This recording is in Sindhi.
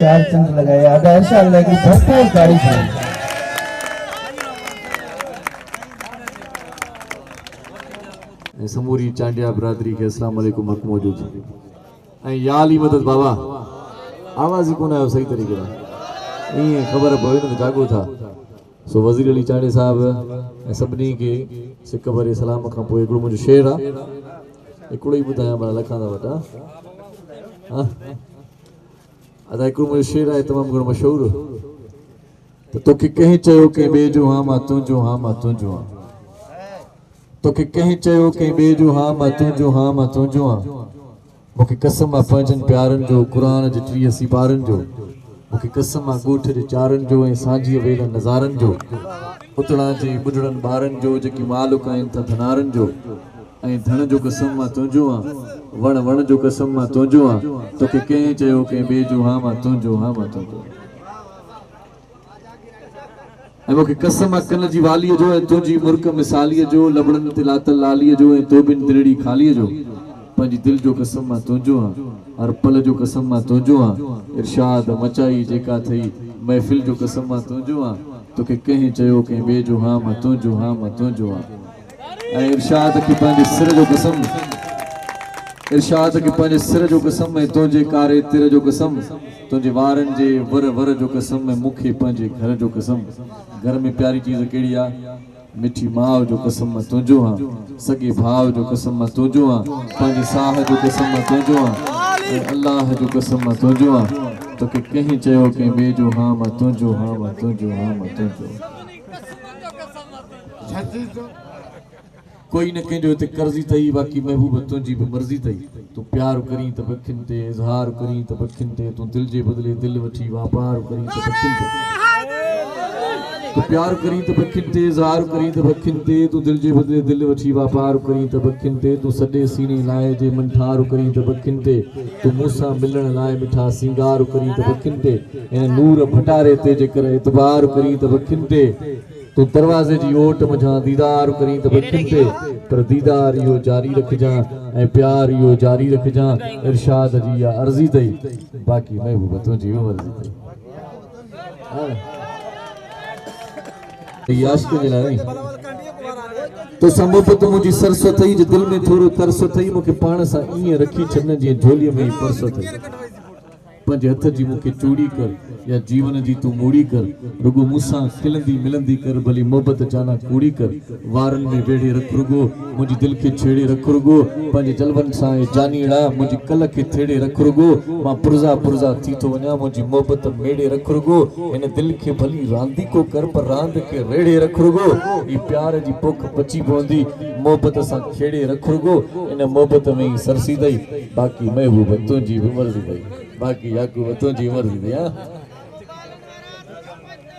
چار چنڊ لڳايا ادا ارشاد لاء هڪڙي ڀرپور تاڙي ٿي وڃي. ۽ سموري چانڊيا برادري کي اسلام عليڪم حق موجود ۽ يا علي مدد بابا آواز ئي ڪونه آيو صحيح طريقي سان ائين خبر پوي نه ته جاڳو ٿا سو وزير علي چانڊيي صاحب ۽ سڀني کي سڪ ڀري سلام کان پوء هڪڙو منهنجو شعر آ هڪڙو ئي ٻڌايان ڀلا لکان ٿا وٽ ها ادا هڪڙو منهنجو شعر آهي تمام گهڻو مشهور ته توکي ڪنهن چيو ڪنهن ٻئي جو هان مان تنهنجو هان مان تنهنجو هان توکي ڪنهن چيو ڪنهن ٻئي جو هان مان تنهنجو هان مان تنهنجو هان مونکي قسم آ پنهنجن پيارن جو قرآن جي 30 سيپارن جو مونکي قسم آ ڳوٺ جي چارن جو ۽ سانجهيء ويل نظارن جو اتڙان جي ٻڍڙن ٻارن جو جيڪي مال اڪائين ٿا ڌنارن جو ۽ ڌڻ جو قسم مان تنهنجو آن، وڻ وڻ جو قسم مان تنهنجو آن، توکي ڪنهن چيو ڪنهن ٻئي جو هان مان تنهنجو هان مان تنهنجو آن. ۽ مونکي قسم آ ڪن جي واليء جو ۽ تنهنجي مرڪ مثاليء جو، لبڙن تي لاتل لاليء جو ۽ تو بن دلڙي خاليء جو، پنهنجي دل جو قسم مان تنهنجو آن، هر پل جو قسم مان تنهنجو آن، ارشاد مچائي جيڪا ٿئي محفل جو قسم مان تنهنجو آن، توکي ڪنهن چيو ڪنهن ٻئي جو هان مان تنهنجو هان مان تنهنجو آن. ۽ ارشاد کي پنهنجي سر جو قسم ارشاد کي پنهنجي سر جو قسم ۽ تنهنجي ڪاري تر جو قسم تنهنجي وارن جي ور ور جو قسم ۽ مون کي پنهنجي گهر جو قسم گهر ۾ پياري چيز ڪهڙي آ مٺي ماء جو قسم مان تنهنجو هان سڳي ڀاء جو قسم مان تنهنجو هان پنهنجي ساهه جو قسم مان تنهنجو هان ۽ الله جو قسم مان تنهنجو هان توکي ڪنهن چيو ڪنهن ٻئي جو هان مان تنهنجو هان مان تنهنجو هان مان تنهنجو ڪوئي نه ڪنهن جو هتي قرضي ٿئي باقي محبوب تنهنجي به مرضي ٿئي تون پيار ڪرين ته بکين تي اظهار ڪرين ته بکين تي تون دل جي بدلي دل وٺي واپار ڪرين ته بکين تي تون پيار ڪرين ته بکين تي اظهار ڪرين ته بکين تي تون دل جي بدلي دل وٺي واپار ڪرين ته بکين تي تون سڏي سيني لاء جي منٺار ڪرين ته بکين تي تون مون سان ملڻ لاء مٺا سينگار ڪرين ته بکين تي هن نور ڀٽاري تي جيڪر اعتبار ڪرين ته بکين تي تون دروازي جي اوٽ منجهان ديدار ڪرين ته بکين تي، پر ديدار اهو جاري رکجان ۽ پيار اهو جاري رکجان، ارشاد جي اها عرضي اٿئي، باقي محبوب تنهنجي به مرضي اٿئي. هي عاشقن جي لاء ناهي. توسان محبت منهنجي سرس اٿئي، جي دل ۾ ٿورو ترس اٿئي، مون کي پاڻ سان ائين رکي ڇڏ نه جيئن جهوليء ۾ ئي پرس اٿئي. پنهنجي هٿ جي مون کي چوڙي ڪر يا جيون جي تون موڙي ڪر رڳو مون سان کلندي ملندي ڪر ڀلي محبت جانا ڪوڙي ڪر وارن ۾ ويڙهي رک رڳو منهنجي دل کي ڇيڙي رک رڳو پنهنجي جلون سان اي جانيئڙا منهنجي ڪل کي ٿيڙي رک رڳو مان پرزا پرزا ٿي ٿو وڃان منهنجي محبت ميڙي رک رڳو هن دل کي ڀلي رانديڪو ڪر پر راند کي ريڙهي رک رڳو هي پيار جي پوک پچي پوندي محبت سان کيڙي رک رڳو ان محبت ۾ ئي سرسي اٿئي باقي محبوب تنهنجي به مرضي اٿئي باقي يعقوب تنهنجي مرضي اٿئي ها.